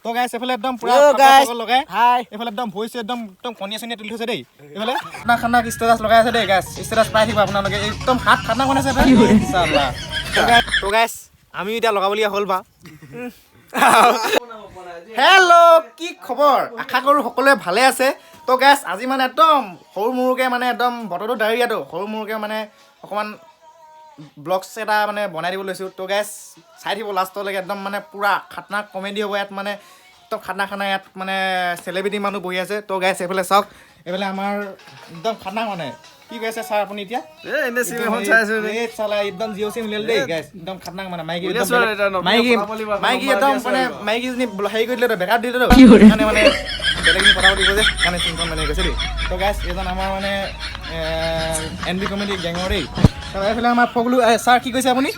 তো গাইছ, এইফালে একদম পুৰা Yo, guys. লগাই হাই। এইফালে একদম ভইচ একদম একদম কণীয়া চনীয়া তুলি থৈছে দেই। এইফালে খানা খানা ষ্টেটাছ লগাই আছে দেই। গাইছ, ষ্টেটাছ পাই থাকিব আপোনালোকে। একদম হাত খানা বনাইছে। তো গাইছ, আমিও এতিয়া লগাবলগীয়া হ'ল বা। হেল্ল', কি খবৰ? আশা কৰোঁ সকলোৱে ভালে আছে। তো গাইছ, আজি মানে একদম সৰু মৰুকৈ, মানে একদম বতৰটো ডাৱৰীয়াটো, সৰু মৰুকৈ মানে অকণমান ব্লগছ এটা মানে বনাই দিব লৈছোঁ। তো গাইছ, চাই থাকিব লাষ্টলৈকে। একদম মানে পূৰা খাতৰনাক কমেডি হ'ব ইয়াত। মানে একদম খানা খানা ইয়াত মানে চেলিব্ৰিটি মানুহ বহি আছে। তো গাইছ, এইফালে চাওক, এইফালে আমাৰ একদম খানা মানে কি কৈ আছে ছাৰ আপুনি এতিয়া? এনে চিম এখন চাই আছো। এই চালা একদম জিঅ' চিম উলিয়ালে দেই। গাইছ, একদম খাতৰনাক মানে মাইকী একদম উলিয়াইছো আৰু এতিয়া নতুনকে মাইকী পতাব লাগিব আকৌ, মাইকী নম্বৰ একদম দি আছে মানে আৰু। মাইকীজনী হেৰি কৰি দিলে, বেকআপ দি দিলে, সেইকাৰণে মানে বেলেগজনী পতাব দিব যে, সেইকাৰণে চিমখন মানে কৈছে দেই। তো গাইছ, এইজন আমাৰ মানে এন বি কমেডি গেঙৰ দেই। তো এইফালে আমাৰ ফগলু ছাৰ, কি কৈছে আপুনি?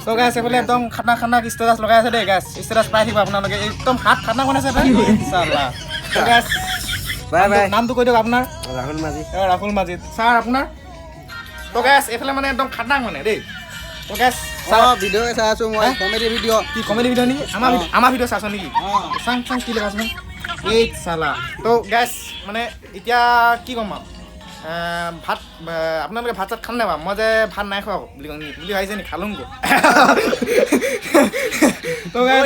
তো গাইছ, এইফালে একদম খাতৰনাক খাতৰনাক ষ্টেটাছ লগাই আছে দেই। গাইছ, ষ্টেটাছ পাই থাকিব আপোনালোকে। একদম হাত খাতৰনাক বনাইছে চালা। তো গাইছ, বাই বাই। নামটো কৈ দিয়ক আপোনাৰ। ৰাহুল মাঝি। অ, ৰাহুল মাজিদ ছাৰ আপোনাৰ। তো গাইছ, এইফালে মানে একদম খাতৰনাক মানে দেই। তো গাইছ, ছাৰ, ভিডিঅ' চাই আছো মই, কমেডি ভিডিঅ'। কি কমেডি ভিডিঅ' নেকি? আমাৰ ভিডিঅ' চাইছ নেকি? চাং চাং কি লগাইছ এই চালা। তো গাইছ, মানে এতিয়া কি ক'ম আৰু, ভাত আপোনালোকে ভাত চাত খাম নাই বাৰু? মই যে ভাত নাই খোৱা বুলি কওঁ বুলি ভাবিছে নি? খালোংগৈ। তো গাইছ,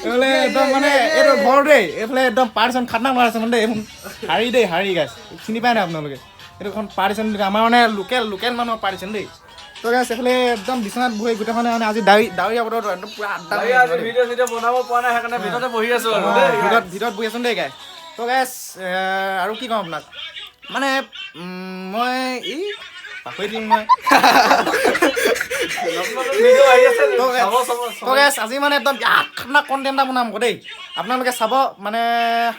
এইফালে একদম মানে এইটো ঘৰ দেই। এইফালে একদম পাৰ্টিচন খাতৰনাক মাৰিছে মানে দেই। এইখন শাৰী দেই, শাৰী। গাইছ, চিনি পাই নাই আপোনালোকে? এইটো এখন পাৰ্টিচন বুলি কয়। আমাৰ মানে লোকেল লোকেল মানুহৰ পাৰ্টিচন দেই। তো গাইছ, এইফালে একদম বিচনাত বহি গোটেইখনে মানে আজি ডাৱৰীয়া বতৰটো একদম পূৰা আড্ডা মাৰি আছে দেই। ভিডিঅ' চিডিঅ' বনাব পৰা নাই, সেইকাৰণে ভিতৰতে বহি আছো আৰু দেই। ভিতৰত ভিতৰত বহি আছো দেই গাই। তো গাইছ, আৰু কি ক'ম আপোনাক মানে, মই এই পাহৰি দিম মই। ভিডিঅ' আহি আছে, তো চাব চাব। তো গাইছ, আজি মানে একদম বিৰাট খাতৰনাক কণ্টেণ্ট এটা বনাম আকৌ দেই। আপোনালোকে চাব, মানে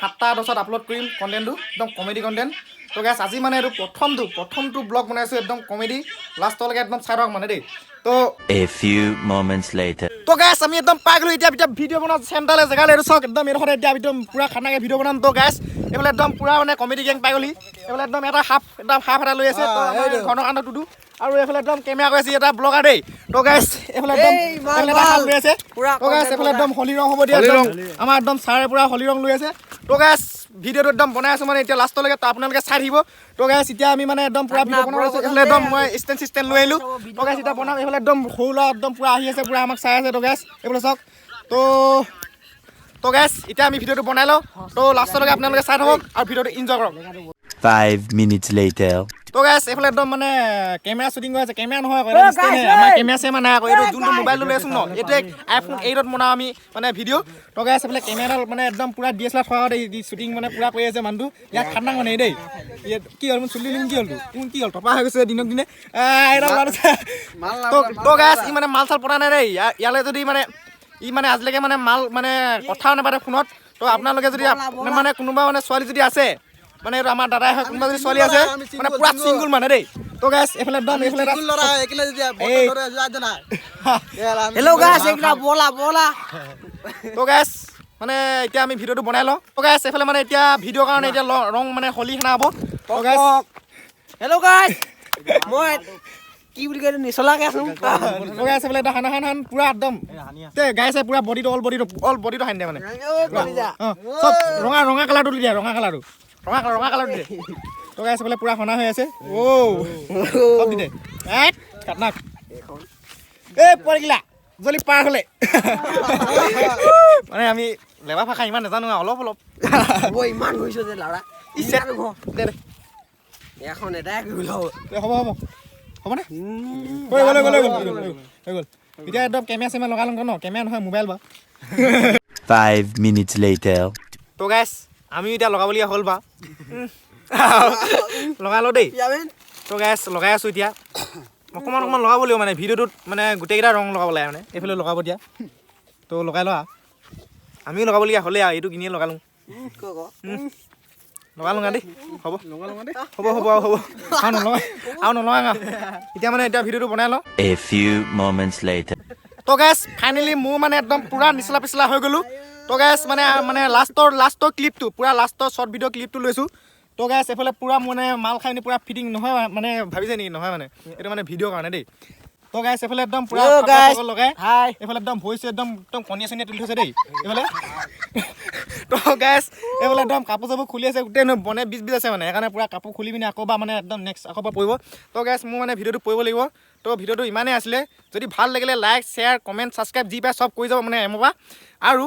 7টা 10ত আপলোড কৰিম কণ্টেণ্টটো, একদম কমেডি কণ্টেণ্ট। তো গাইছ, আজি মানে এইটো প্ৰথমটো ব্লগ বনাইছোঁ, একদম কমেডি। লাষ্টলৈকে একদম চাই থাকক মানে দেই। তো A few moments later. তো গাইছ, আমি একদম পাই গ'লো এতিয়া এতিয়া ভিডিঅ' বনোৱা চেণ্টাৰলৈ, জেগালৈ। এইটো চাওক, একদম এইডোখৰতে এতিয়া একদম পূৰা খাতৰনাকে ভিডিঅ' বনাম। তো গাইছ, এইফালে একদম পূৰা মানে কমেডি গেং পাই গ'লি। এইফালে একদম এটা সাপ, একদম সাপ এটা লৈ আছে। তো আমাৰ ঘন কাণ্ড টুডু আৰু এইফালে একদম কেমেৰা কৰি আছে এটা ব্লগাৰ দেই। তো গাইছ, এইফালে একদম এই, মাল, এইফালে এটা সাপ মাল। লৈ আছে। পূৰা তো গাইছ, content এইফালে একদম হোলী ৰং হ'ব দিয়া। একদম আমাৰ একদম ছাৰে পূৰা হোলী ৰং লৈ আছে। তো গাইছ, ভিডিঅ'টো একদম বনাই আছোঁ মানে এতিয়া লাষ্টলৈকে, তো আপোনালোকে চাই থাকিব। তো গাইছ, এতিয়া আমি মানে একদম পূৰা ভিডিঅ' বনাই আছোঁ। এইফালে একদম মই ষ্টেণ্ড চিষ্টেণ্ড লৈ আহিলোঁ। তো গাইছ, এতিয়া বনাম। এইফালে একদম সৰু ল'ৰা একদম পূৰা আহি আছে, পূৰা আমাক চাই আছে। তো গাইছ, এইফালে চাওক। তো গাইছ, এতিয়া আমি ভিডিঅ'টো বনাই লওঁ। তো লাষ্টলৈকে আপোনালোকে চাই থাকক আৰু ভিডিঅ'টো ইনজয় কৰক। 5 minutes later. তো গাইছ, এইফালে একদম মানে কেমেৰা শ্বুটিং হৈ আছে। কেমেৰা নহয় আকৌ, এটা ষ্টেণ্ড হে। আমাৰ কেমেৰা চেমেৰা নাই আকৌ। এইটো যোনটো মোবাইলটো লৈ আছোঁ ন, এইটোৱে আইফোন 8ত বনাওঁ আমি মানে ভিডিঅ'। তো গাইছ, এইফালে কেমেৰাডাল মানে একদম পূৰা ডি এছ এল আৰ থকা শ্বুটিং মানে পূৰা কৰি আছে মানুহটো। ইয়াত খাতৰনাক মানে দেই। ইয়াত কি হ'ল? মোৰ চুলি তুলি কি হ'ল তোৰ? তোৰ কি হ'ল? টপা হৈ গৈছে দিনক দিনে। একদম ল'ৰাটো। তো গাইছ, ই মানে মাল চাল পতা নাই দেই। ইয়ালৈ যদি মানে ই মানে আজিলৈকে মানে মাল মানে কথাও নাপাতে ফোনত। তো আপোনালোকে যদি মানে কোনোবা মানে ছোৱালী যদি আছে, মানে এইটো আমাৰ দাদাই হয়, কোনোবা যদি ছোৱালী আছে মানে পূৰা চিংগুল মানে দেই। তো গাইছ, এইফালে একদম এইফালে এটা এই। হেল্ল' গাইছ, এইকেইটা বলা বলা। তো গাইছ, মানে এতিয়া আমি ভিডিঅ'টো বনাই লওঁ। তো গাইছ, এইফালে মানে এতিয়া ভিডিঅ'ৰ কাৰণে এতিয়া ৰং মানে হোলী সানা হ'ব। তো গাইছ, হেল্ল' গাইছ, মই কি বুলি কয়, নিচলাকে আছো। তো গাইছ, এইফালে এটা সানা সান পূৰা একদম তে গাইছে, পূৰা বডিটো, অল বডিটো, অল বডিটো সানি দিয়ে মানে। অঁ, চব ৰঙা ৰঙা কালাৰটো দি দিয়া, ৰঙা কালাৰটো, ৰঙা ৰঙা কালাৰটো দিয়ে। তো গাইছ, এইফালে পূৰা সনা হৈ আছে। অ' চব দি দে এক খাতৰনাক। এই পোৱালিগিলা জলি পাৰ হ'লে মানে আমি লেবা ভাষা ইমান নাজানো আৰু অলপ অলপ। হ'ব, ইমান গৈছো যে লাউৰা। ইচ্ছা দে দে। এখন এটাই কৰিব। দে, হ'ব হ'ব হ'বনে? হৈ গ'ল, হৈ গ'ল, হৈ গ'ল, হৈ গ'ল, হৈ গ'ল। এতিয়া একদম কেমেৰা চেমেৰা লগাই লওঁ ন, কেমেৰা নহয়, মোবাইল বাৰু। 5 minutes later. তো গাইছ, আমিও এতিয়া লগাবলগীয়া হ'ল বা, লগাই লওঁ দেই। তো গাইছ, লগাই আছোঁ এতিয়া। অকণমান অকণমান লগাব লাগিব মানে ভিডিঅ'টোত মানে গোটেইকেইটা ৰং লগাব লাগে মানে এইফালে লগাব দিয়া। তো লগাই লোৱা, আমিও লগাবলগীয়া হ'লেই আৰু এইটো কিনিয়ে লগালোঁ, লগালোঁ দেই। হ'ব হ'ব হ'ব আৰু হ'ব, আৰু নলগাওঁ, আৰু নলগাওঁ। এতিয়া মানে এতিয়া ভিডিঅ'টো বনাই লওঁ। A few moments later. তো গাইছ, ফাইনেলি মোৰ মানে একদম পূৰা নিচলা পিছলা হৈ গ'লোঁ। তো গাইছ, মানে মানে লাষ্টৰ লাষ্টৰ ক্লিপটো, পূৰা লাষ্টৰ শ্বৰ্ট ভিডিঅ' ক্লিপটো লৈছোঁ। তো গাইছ, এইফালে পূৰা মানে মাল খাই পিনি পূৰা ফিটিং নহয় মানে ভাবিছে নেকি? নহয় মানে এইটো মানে ভিডিঅ'ৰ কাৰণে দেই। তো তো গাইছ, এইফালে একদম পুৰা Yo, ফাকুৱা guys. চাকুৱা লগাই হাই। এইফালে একদম ভৰিছে, একদম একদম কণীয়ে চনীয়ে তুলি থৈছে দেই এইফালে। তো গাইছ, এইফালে একদম কাপোৰ চাপোৰ খুলি আছে গোটেই বনে বিজ বিজ আছে, মানে সেইকাৰণে পুৰা কাপোৰ খুলি পিনি আকৌ বা মানে একদম নেক্সট আকৌ পৰা পৰিব। তো গাইছ, মোৰ মানে ভিডিঅ'টো পৰিব লাগিব। তো ভিডিঅ'টো ইমানেই আছিলে। যদি ভাল লাগিলে লাইক, শ্বেয়াৰ, কমেণ্ট, ছাবস্ক্ৰাইব যি পায় চব কৰি যাব মানে এমৰ পৰা। আৰু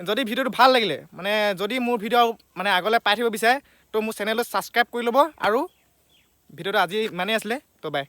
যদি ভিডিঅ'টো ভাল লাগিলে, মানে যদি মোৰ ভিডিঅ' মানে আগলৈ পাই থাকিব বিচাৰে, তো মোৰ চেনেলটো ছাবস্ক্ৰাইব কৰি ল'ব। আৰু ভিডিঅ'টো আজি ইমানেই আছিলে। তো বাই।